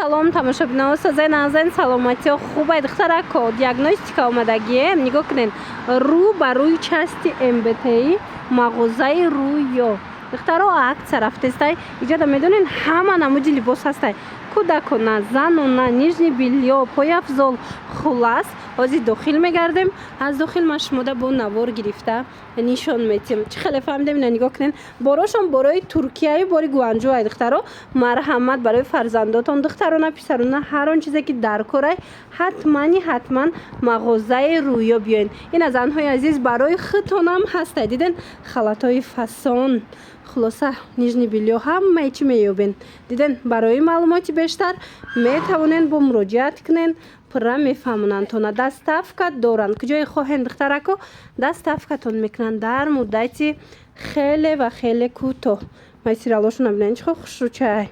Салом, тамошобинао, созен, азен, саломатиё хубай? Духтарако, диагностика омадагием. Нигоҳ кунед, рӯ ба рӯи части МБТИ мағозаи «Рӯё». Духтаро, акция рафтестай. Иҷода медонен, ҳама намуди либос ҳастай: кӯдакона, занона, нижнее бельё, пойафзол. Хулас, ҳозир дохил мегардем. Аз дохил ман шумода бо навор гирифта нишон метиҳем. Чӣ хеле фаҳмидем? Ина нигоҳ кунед, борошон борои Туркияю бори Гуанҷу ай. Духтаро, марҳамат, барои фарзандотон, духтарона, писарона, ҳар он чизе ки дар корай, ҳатмани ҳатман мағозаи «Рӯё» биёен. Ина, занҳои азиз, барои худтонам ҳастай. Диден, халатҳои фасон, хулоса, нижнее бельё, ҳамаи чӣ меёбен. Диден, барои маълумоти бештар метавонен бо муроҷиат кунен, пурра мефаҳмонанд. Доставка доранд, куҷое хоҳен, духтарако, доставкатон мекунанд дар муддати хеле ва хеле кӯтоҳ. Материалошона бинед, чӣ хушрӯчай.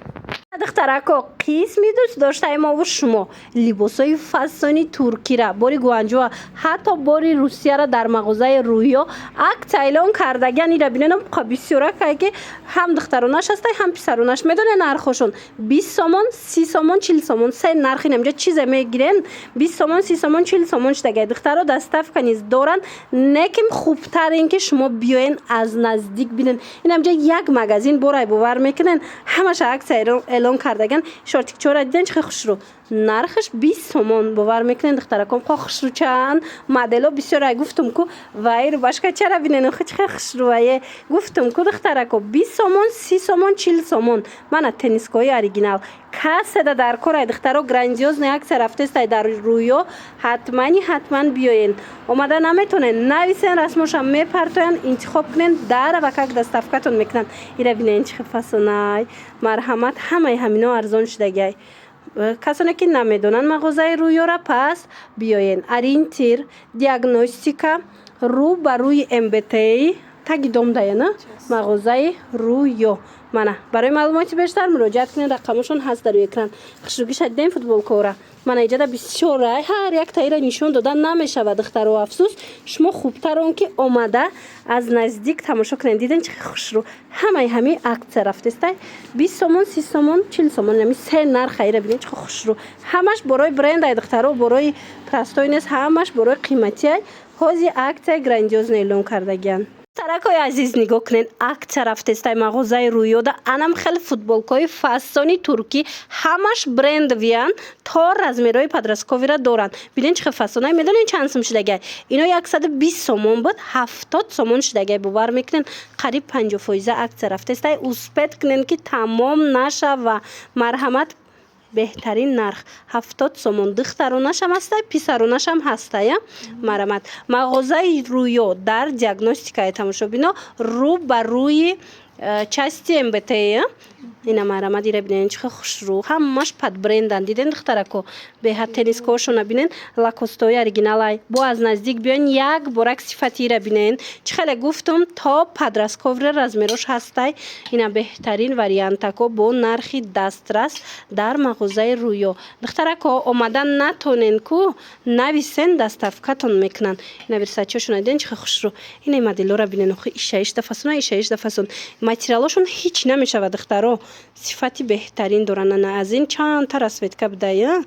Духтарако, қисми дӯст доштаи мову шумо, либосҳои фасони Туркира, бори Гуанҷуа, ҳатто бори Русияра дар мағозаи «Рӯё» акция эълон кардагиан. Ира биненам, бисёракае ки ҳам духтаронаш ҳастай, ҳам писаронаш. Медонед нархошон? 20 сомон, 30 сомон, 40 сомон, се нарх. Инамҷа чизе мегирен, 20 сомон, 30 сомон, 40 сомон шудагай. Духтаро, доставка низ доранд, лекин хубтар ин ки шумо биёен, аз наздик бинен. Инамҷа як магазин борай, бовар мекунен, ҳамаша акция эълон кардаган. Шортикчора диден, чӣ хушрӯ? Нархаш 20 сомон, бовар мекунен, духтараком? Хо хушрӯчаанд, модело бисёр ай. Гуфтум ку, вай рубашка чара бинен, охи чӣ хушрӯае. Гуфтум ку, духтарако, 20 сомон, 30 сомон, 40 сомон. Мана теннискаҳои оригинал каседа дар кор ай. Духтаро, грандиозный акция рафтестай дар «Рӯё», ҳатмани ҳатман биёен. Омада наметонен, нависен, расмоша мепартоянд, интихоб кунен, дар вакак доставкатон мекунанд. Ира бинен, чӣ фасонай. Марҳамат, ҳамаи ҳамино арзон шудагиай. Касоне ки намедонанд мағозаи «Рӯёра», пас биёен. Ориентир диагностика, рӯ ба рӯи МБТИ, таги дом даяна мағозаи «Рӯё». Мана, барои маълумоти бештар муроҷиат кунед, рақамошон ҳаст дар рӯи экран. Хушрӯгиша дидем, футболкора. Мана, иҷада бисёр, ҳар як таира нишон дода намешавад, духтаро, афсӯс. Шумо хубтар он ки омада, аз наздик тамошо кунед. Диден, чӣ хушрӯ? Ҳамаи ҳамин акция рафтестай: 20 сомон, 30 сомон, 40 сомон, ами се нарха. Ира бинед, чӣ хушрӯ! Ҳамаш борои брендай, духтаро, борои простой нест, ҳамаш борои қиматиай. Ҳозир акция грандиозно эълон кардагиянд. Духтаракои азиз, нигоҳ кунед, акция рафтестай мағозаи «Рӯёда». Анам хеле футболкаҳои фасони туркӣ, ҳамаш брендовиянд, то размерҳои подростковыйра доранд. Бинед, чӣ хел фасонай. Медонед, чанд сум шудагай ино? 120 сомон буд, 70 сомон шудагай. Бовар мекунед, қариб 50 фоиза акция рафтестай. Успеть кунед, ки тамом нашава. Марҳамат, беҳтарин нарх 70 сомон. Духтаронашам ҳастай, писаронашам ҳастая. Марҳамат, мағозаи «Рӯё» дар диагностикаи, тамошобино, рӯ ба рӯи части МБТ. Ина, марҳамат, ира бинед, чӣ хел хушрӯ! Ҳамаш под брендан. Диден, духтарако, беҳад теннискаҳошона бинен, лакостои оригиналай. Бо аз наздик биён, як борак сифати ира бинен. Чӣ хеле гуфтум, то подростковый размерош ҳастай. Ина, беҳтарин вариантако бо нархи дастрас дар мағозаи «Рӯё». Духтарако, омада натонен ку, нависен, доставкатон мекунанд. Ина версачиошона диден, чӣ хел хушрӯ? Ина моделора бинен, охи ишаишда фасона, ишаишда фасон. Материалошон ҳеҷ намешавад, духтаро, сифати беҳтарин доранд. Ана, аз ин чандта расцветка будая.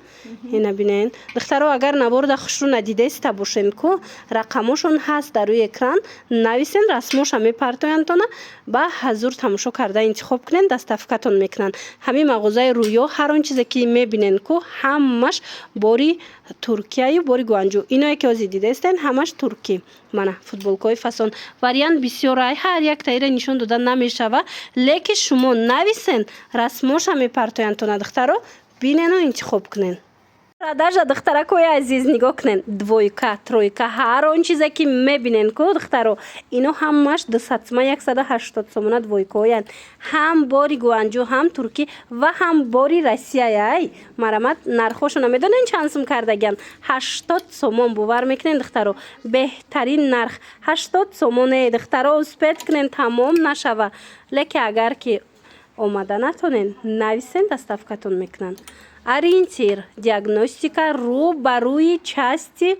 Ина бинен, духтаро, агар наворда хушрӯ надидаиста бошен ку, рақамошон ҳаст дар рӯи экран, нависен, расмоша мепартояндтона, ба ҳазур тамошо карда интихоб кунен, доставкатон мекунанд. Ҳамин мағозаи «Рӯё» ҳар он чизе ки мебинен ку, ҳамаш бори Туркияю бори Гуанҷу. Иное ки ҳозир дидаистен, ҳамаш туркӣ. Мана, футболкаҳои фасон, вариант бисёрай, ҳар як таира нишон дода намешава, лекин шумо нависен, расмоша мепартояндтона. Духтаро, бинену интихоб кунен. Продажа, духтаракои азиз, нигоҳ кунен, двойка, тройка, ҳар он чизе ки мебинен ку, духтаро, ино ҳамаш 200 сомон, 180 сомона двойкаҳоянд. Ҳам бори Гуанҷу, ҳам туркӣ ва ҳам бори Россияяй. Марҳамат, нархҳошона медонен, чанд сум кардагианд? 80 сомон. Бовар мекунен, духтаро, беҳтарин нарх 80 сомоне. Духтаро, успеть кунен, тамом нашава. Лекин агар ки омада натонен, нависен, доставкатон мекунанд. Ориентир Диагностика, рӯ ба рӯи части,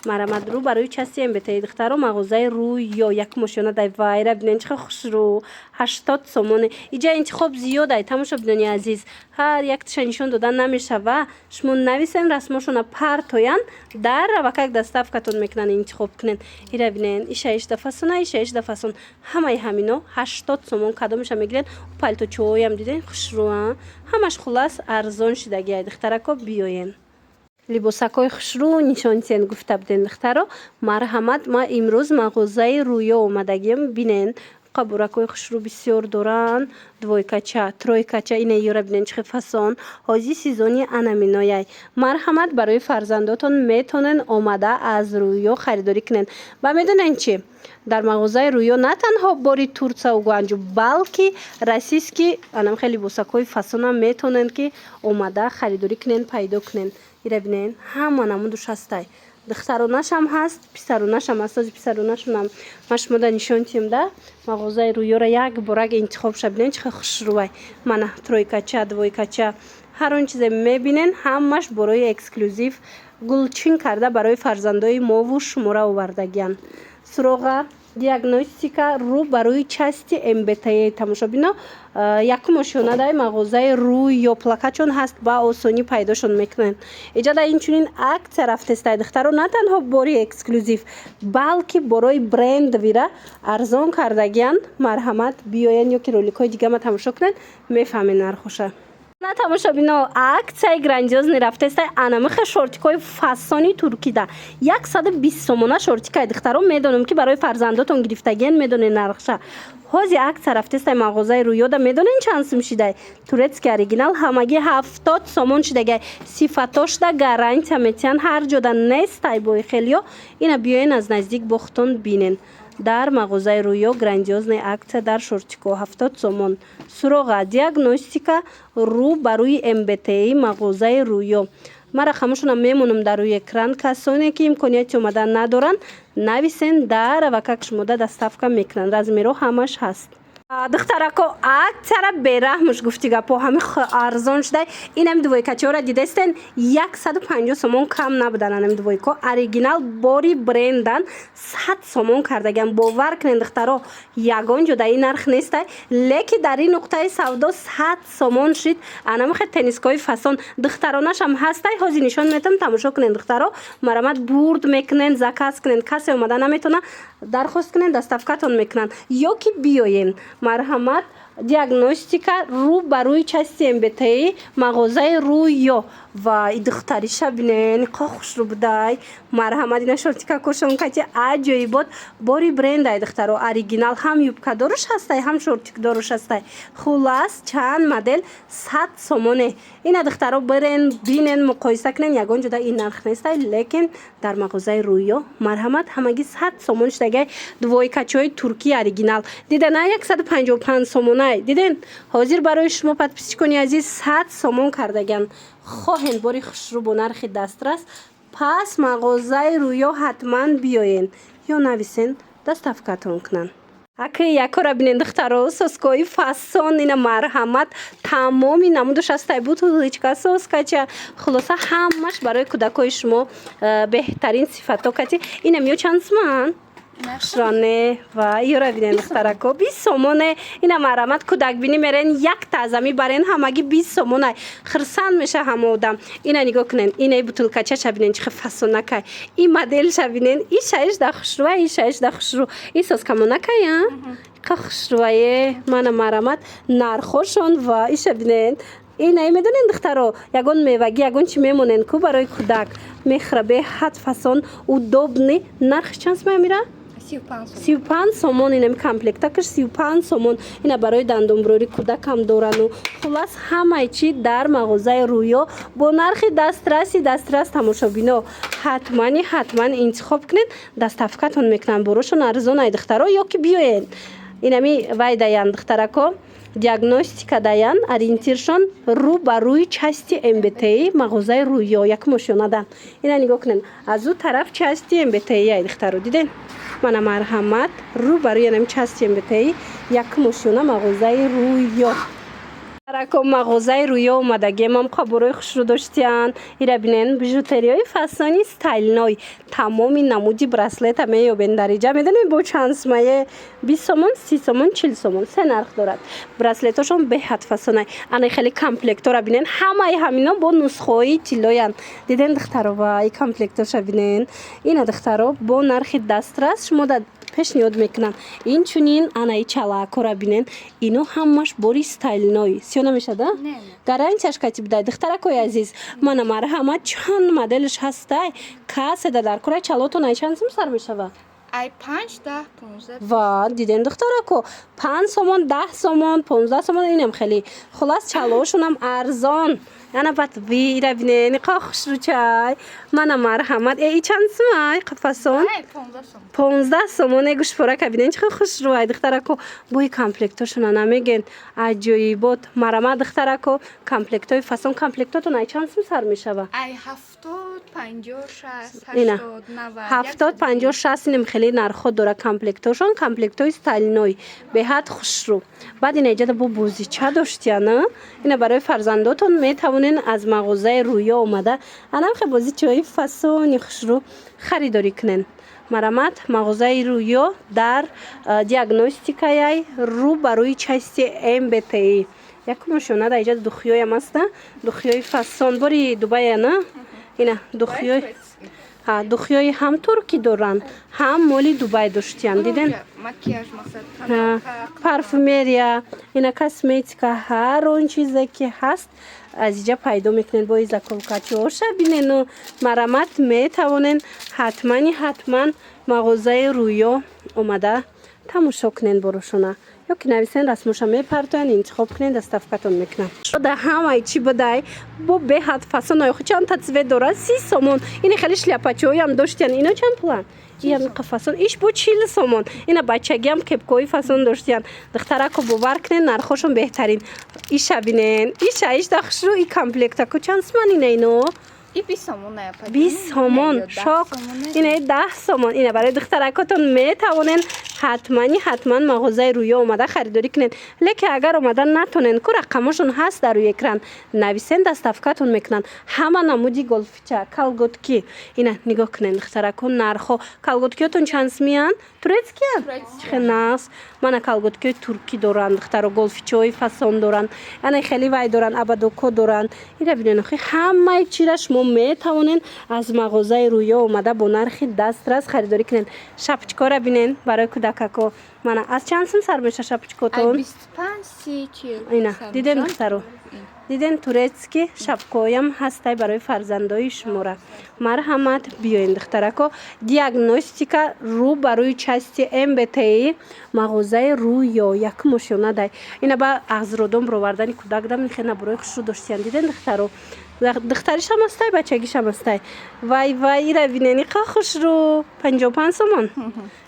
марҳамат, рӯ ба рӯи части МБТ. Духтаро, мағозаи Рӯё, як мошона дай вайра бинен, чӣ хушрӯ, 80 сомоне. Иҷа интихоб зиёд ай, тамошобинони азиз, ҳар якташа нишон дода намешава. Шумо нависен, расмошона партоян, дар равакак доставкатон мекунанд, интихоб кунен. Ира бинен, иша ишда фасона, иша ишда фасон, ҳамаи ҳамино 80 сомон. Кадомеша мегирен? Палточоям диден, хушрӯ, ҳамаш. Хулас, арзон шидагиай, духтарако, биёен. Либосакҳои хушрӯ нишон тиҳен гуфта будем, духтаро, марҳамат. Ма имрӯз мағозаи Рӯё омадагиам. Бинен, қабуракҳои хушрӯ бисёр доранд, двойкача, тройкача. Ина ёра бинен, чӣ фасон, ҳозир сезони анаминояй. Марҳамат, барои фарзандотон метонен омада аз Рӯё харидорӣ кунен. Ва медонен чӣ? Дар мағозаи Рӯё на танҳо бори Турсияу Гуанҷу, балки российский анам хеле либосакҳои фасонам метонен ки омада харидорӣ кунен, пайдо кунен. Ира бинен, ҳама намудуш ҳастай, духтаронашам ҳаст, писаронашам ҳаст. Ози писаронашонам ма шумода нишон тиҳем. Да мағозаи Рӯёра як борак интихобша бинен, чӣ хел хушрӯвай. Мана тройкача, двойкача, ҳар он чизе мебинен, ҳамаш борои эксклюзив гулчин карда барои фарзандои мову шумора овардагиянд. Суроға: Диагностика, рӯ ба рӯи части МБТ. Тамошобино, якум ошёнадаи мағозаи Рӯё плакатчон ҳаст, ба осонӣ пайдошон мекунанд. Иҷода инчунин аксия рафтестай, духтаро, на танҳо бори эксклюзив, балки борои брендовира арзон кардагиянд. Марҳамат, биёянд ё ки роликҳои дигама тамошо кунед, мефаҳмед нархоша. На, тамошобино, аксияи грандиозный рафтестай. Анамиха шортикҳои фасони туркида 120 сомона шортикай. Духтаро, медонам, ки барои фарзандотон гирифтагиен, медонед нархша. Ҳози аксия рафтестай мағозаи Рӯёда. Медонед, чанд сум шидай? Турецкий оригинал ҳамагӣ 70 сомон шидагай. Сифатошда гарантия метиҳанд, ҳар ҷода нестай бои хелиё. Ина биёен, аз наздик бохтон бинен. Дар мағозаи Рӯё грандиозный аксия дар шортико 70 сомон. Суроға: Диагностика, рӯ ба рӯи МБТИ, мағозаи Рӯё. Ман рақамошонам мемонам дар рӯи экран. Касоне ки имконияти омадан надоранд, нависен, дар авакак шумода доставка мекунанд. Размерҳо ҳамаш ҳаст. Духтарако, аксияра бераҳмуш гуфти гапо, ҳами арзон шудай. Инами двойкачаҳоро дидестен, 150 сомон кам набудан. Анами двойко оригинал бори брендан 100 сомон кардагиам. Бовар кунед, духтаро, ягон ҷо дар ин нарх нестай, леки дар ин нуқтаи савдо 100 сомон шид. Анамихе теннискои фасон духтаронашам ҳастай, ҳозир нишон метам, тамошо кунед, духтаро. Марамат, бурд мекунен, заказ кунен. Касе омада наметона, дархост кунен, доставкатон мекунанд ё ки биёен. Марҳамат, Диагностика, рӯ ба рӯи части МБТИ, мағозаи Рӯё. Ва и духтариша бинен, қа хушрӯ будай. Марҳамат, ина шортика кошон кати аҷоибот, бори брендай, духтаро, оригинал. Ҳам юбкадоруш ҳастай, ҳам шортикдоруш ҳастай. Хулас, чанд модел 100 сомоне. Ина, духтаро, бирен, бинен, муқоиса кунен, ягон ҷода ин нарх нестай, лекин дар мағозаи Рӯё, марҳамат, ҳамагӣ 100 сомон шудагай двойкачои туркии оригинал. Дида на, 155 сомонай, диден? Ҳозир барои шумо, подписчикони азиз, 100 сомон кардагианд. Хоҳен бори хушрӯ бо нархи дастрас, пас мағозаи Рӯё ҳатман биёен ё нависен, доставкатон кунанд. Аки якора бинен, духтаро, соскои фасон. Ина, марҳамат, тамоми намудуш ҳастай, бутылочка, соскача, хулоса, ҳамаш барои кӯдакҳои шумо, беҳтарин сифатҳо кати. Инам ё чанд суман? Хушроне ва ёра бинен, духтарако, 20 сомоне. Ина, марҳамат, кӯдакбинӣ мерен, як тазамӣ барен, ҳамагӣ 20 сомонай, хирсанд меша ҳама одам. Ина нигоҳ кунен, инаи бутылкачаша бинен, чӣ фасонакай. Ин моделша бинен, и шаиш да хушрӯа, и шаиш да хушрӯ. И соскамонакай, а қа хушрӯае. Мана, марҳамат, нархошон ва иша бинен. Инаи медонен, духтаро, ягон мевагӣ, ягон чӣ мемонен ку барои кӯдак мехӯра, беҳад фасон, удобный. Нархш чанд сумая мира? 35 сомон. Инами комплектакаш 35 сомон. Ина барои дандонбурорӣ кӯдакам дорану. Хулас, ҳамаи чӣ дар мағозаи Рӯё бо нархи дастраси дастрас. Тамошобино, ҳатмани ҳатман интихоб кунед, доставкатон мекунанд, борошон арзон ай, духтаро, ё ки биёед. Инами вай даян, духтарако, Диагностика даян, ориентиршон рӯ ба рӯи части МБТИ, мағозаи Рӯё, як мошонадан. Ина нигоҳ кунед, аз ӯ тараф части МБТИ ай, духтаро, диден? Мана, марҳамат, рӯ ба рӯи анами части МБТИ, як мошона, мағозаи Рӯё. Рако, мағозаи Рӯё омадагием. Ам қабурои хушрӯ доштиянд. Ира бинен, бижутериёи фасони стайлной, тамоми намуди браслета меёбен дар иҷа. Медонем, бо чанд сумае? 20 сомон, 30 сомон, 40 сомон, се нарх дорад. Браслетошон беҳад фасонай. Ана хеле комплектора бинен, ҳамаи ҳамино бо нусхаҳои тиллоянд. Диден, духтаро? Ва и комплектоша бинен. Ина, духтаро, бо нархи дастрас шумо да пешниҳод мекунанд. Инчунин анаи чалаакора бинен, ино ҳамаш бори стайлной. Сиё намешада, гарантияш кати будай. Духтаракои азиз, мана, марҳамат, чанд моделш ҳастай. Каседа дар кора чалотон ай чанд сум сар мешавад? Ай 5, 10, 15. Ва диден, духтарако, 5 сомон, 10 сомон, 15 сомон. Инам хеле хулас, чалоошонам арзон. Ана бат вира бинен, иқа хушрӯчай. Мана, марҳамат. Э, и чанд сумай, қафасон? Ай 15 сом. 15 сомон. Э, гӯшпорака бинен, чӣ хушрӯай, духтарако. Бои комплектошона намеген, аҷоибот. Марама, духтарако, комплектҳои фасон. Комплектотон ай чанд сум сар мешава? Ай 70, 50, 60, Ина. 80, 90. 70, 50, 60, инем хеле нархҳо дора комплектошон. Комплектҳои стайлной, беҳад хушрӯ. Баъд ина иҷада бо бозича доштияна. Ина барои фарзандотон метавонен аз мағозаи Рӯё омада анамхе бозичаҳои фасони хушрӯ харидорӣ кунен. Марамат, мағозаи Рӯё дар диагностикаяй, рӯ ба рӯи части МБТИ. Якумошона дар иҷада духиёям аста, духиёи фасон, бори Дубая на. Ина духиёи, ҳа, духиёи ҳам туркӣ доранд, ҳам моли Дубай доштиянд. Диден? Макияж мақсад. Ҳа, парфюмерия, ина косметика, ҳар он чизе ки ҳаст, аз иҷа пайдо мекунед. Бо заколкачиҳоша бинену. Марамат, метавонен ҳатмани ҳатман мағозаи Рӯё омада тамошо кунен борошона ё ки нависен, расмоша мепартоян, интихоб кунен, доставкатон мекунам. Да ҳамаи чӣ будай, бо беҳад фасон. Охи чандта цвет дорад, 30 сомон. Ини хеле шляпачиҳоям доштиян. Ино чанд пуланд? Иам фасон, иш бо 40 сомон. Ина бачагиам кепкои фасон доштиян. Духтарако, бовар кунен, нархошон беҳтарин. Иша бинен, иша, ишда хушрӯ. И комплектако чанд суман ина ино? И 20 сомон не. 20 сомон, шок. Ина 10 сомон. Ина барои духтаракотон метавонен ҳатмани ҳатман мағозаи Рӯё омада харидорӣ кунед. Лекин агар омада натонен ку, рақамошон ҳаст дар рӯи экран, нависен, доставкатон мекунанд. Ҳама намуди гольфча, колготки, ина нигоҳ кунед, духтарако, нархҳо. Колготкиётон чанд сумиянд? Турецкиянд, чихе нағз. Мана, колготкиҳои туркӣ доранд, духтаро, гольфчаҳои фасон доранд, ана хеле вай доранд, ободокҳо доранд. Ина бинен, охи ҳамаи чира шумо метавонен аз мағозаи Рӯё омада бо нархи дастрас харидорӣ кунед. Шапочкора бинен барои кӯдакако. Мана, аз чанд сум сар меша шапочкотон? 25, 30, 40. Ина дидем, духтаро, диден? Турецкий шапкоям ҳастай барои фарзандои шумора. Марҳамат, биёен, духтарако. Диагностика, рӯ ба рӯи части МБТИ, мағозаи Рӯё, якум ошёнадай. Ина ба ағзродон бировардани кӯдак дам хе наборои хушрӯ доштиян. Диден, духтаро? Духтаришам ҳастай, бачагишам ҳастай. Вай, вай, ира бинен, иқа хушрӯ, 55 сомон.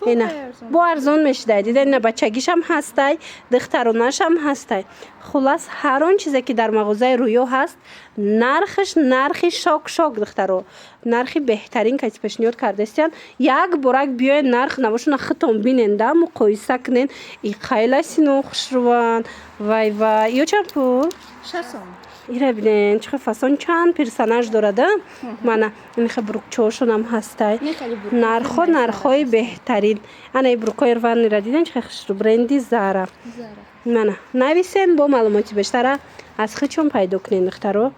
Ина бо арзон мешидай. Диден, ина бачагишам ҳастай, духтаронашам ҳастай. Хулас, ҳар он чизе ки дар мағозаи Рӯё ҳаст, нархаш нархи шок шок, духтаро, нархи беҳтарин каси пешниҳод кардастиян. Як борак биёед, нарх навошона худтон бинен да, муқоиса кунен. И қайласино хушрӯванд. Вай, вай, ё чанд пул? 6 сомон. Ира бинен, чӣ фасон, чанд персонаж дорада. Мана, инхе брюкчаҳошонам ҳастай. Нархҳо нархҳои беҳтарин. Ана и брюкҳои рваныйра диден, чӣ хушрӯ, бренди Зара. Мана, нависен, бо маълумоти бештара аз худшон пайдо кунен, духтаро.